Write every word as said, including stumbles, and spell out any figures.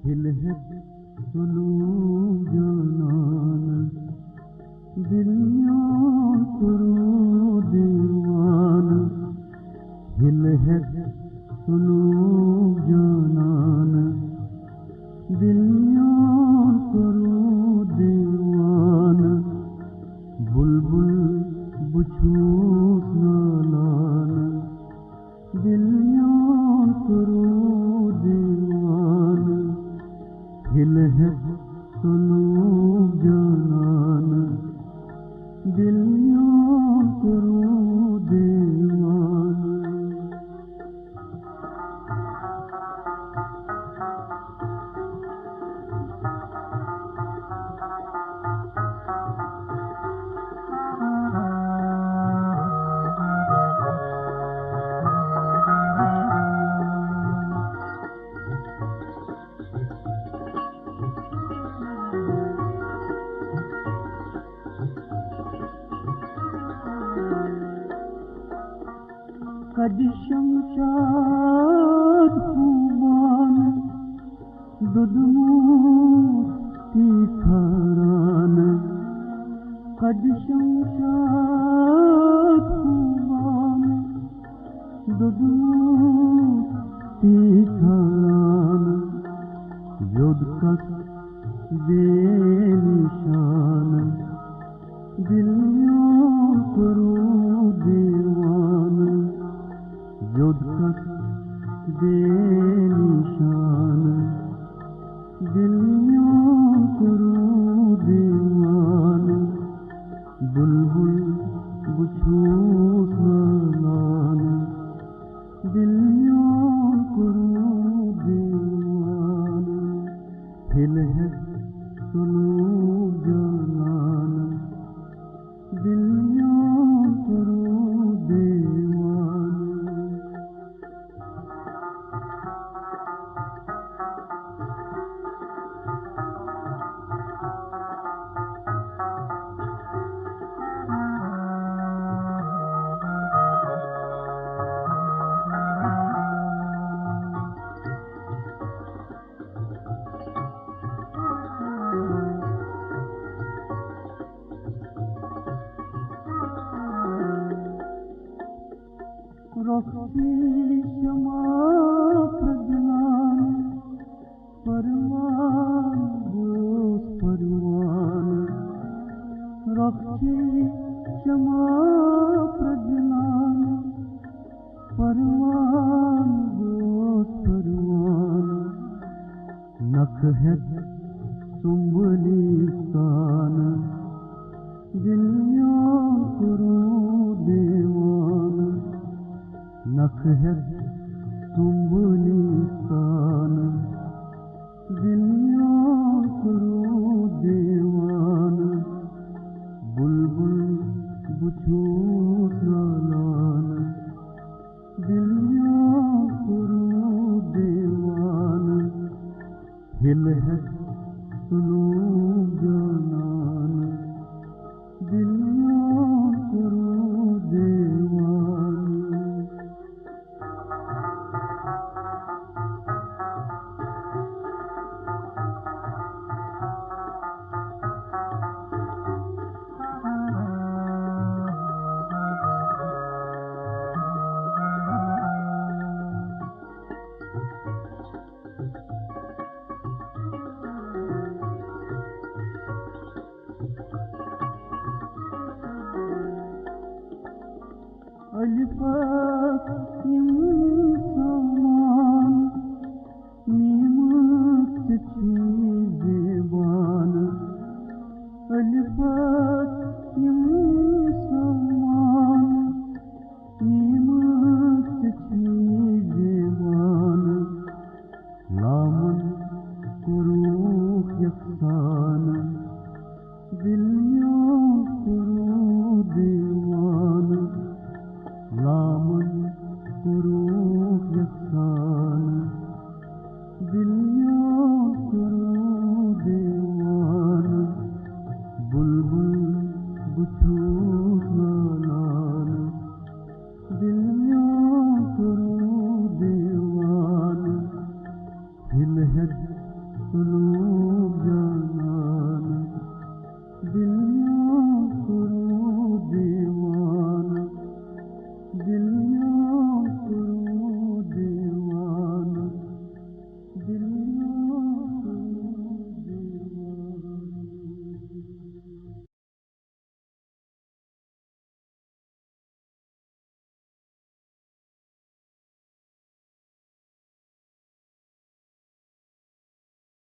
ییٚلہِ ہٮ۪تھ سُہ لوٗگ جانان، دِل میون کوٚروٗ دیوانہٕ۔ ییٚلہِ ہٮ۪تھ سُہ لوٗگ جانان، دِل میون کوٚروٗ دیوانہٕ۔ بُلبُل بہٕ چھُس نالان، دِل میون کوٚروٗ دیوانہٕ۔ ییٚلہِ ہٮ۪تھ سُہ لوٗگ جانان، دِل میون کوٚروٗ دیوانہٕ۔ کدِ شمشاد خوبان دوٚدمُت تیٖژھا رانہٕ۔ کدِ شمشاد خوبان دوٚدمُت تیٖژھا رانہٕ۔ یوٚد کس بے نشانہٕ۔ دِل میون کوٚروٗ دیوانہٕ، یوٚد کس بے نشانہٕ۔ دِل میون کوٚروٗ دیوانہٕ، بُلبُل بہٕ چھُس نالان۔ دِل میون کوٚروٗ دیوانہٕ۔ ییٚلہِ ہٮ۪تھ سُہ لوٗگ جانان، دِل میون کوٚروٗ دیوانہٕ۔ رۄخ چھِ شمع پرٛزنان، پروان گوس پروان۔ رۄخ چھِ شمع پرٛزنان، پروان گوس پروان۔ نکھٕ ہٮ۪تھ سُمبلِس تانہٕ، دِل میون کوٚروٗ دیوانہٕ۔ نکھٕ ہٮ۪تھ سُمبلِس تانہٕ، دِل میون کوٚروٗ دیوانہٕ۔ بُلبُل بہٕ چھُس نالان، دِل میون کوٚروٗ دیوانہٕ۔ ییٚلہِ ہٮ۪تھ سُہ لوٗگ جانان، دِل میون کوٚروٗ دیوانہٕ۔ طلوع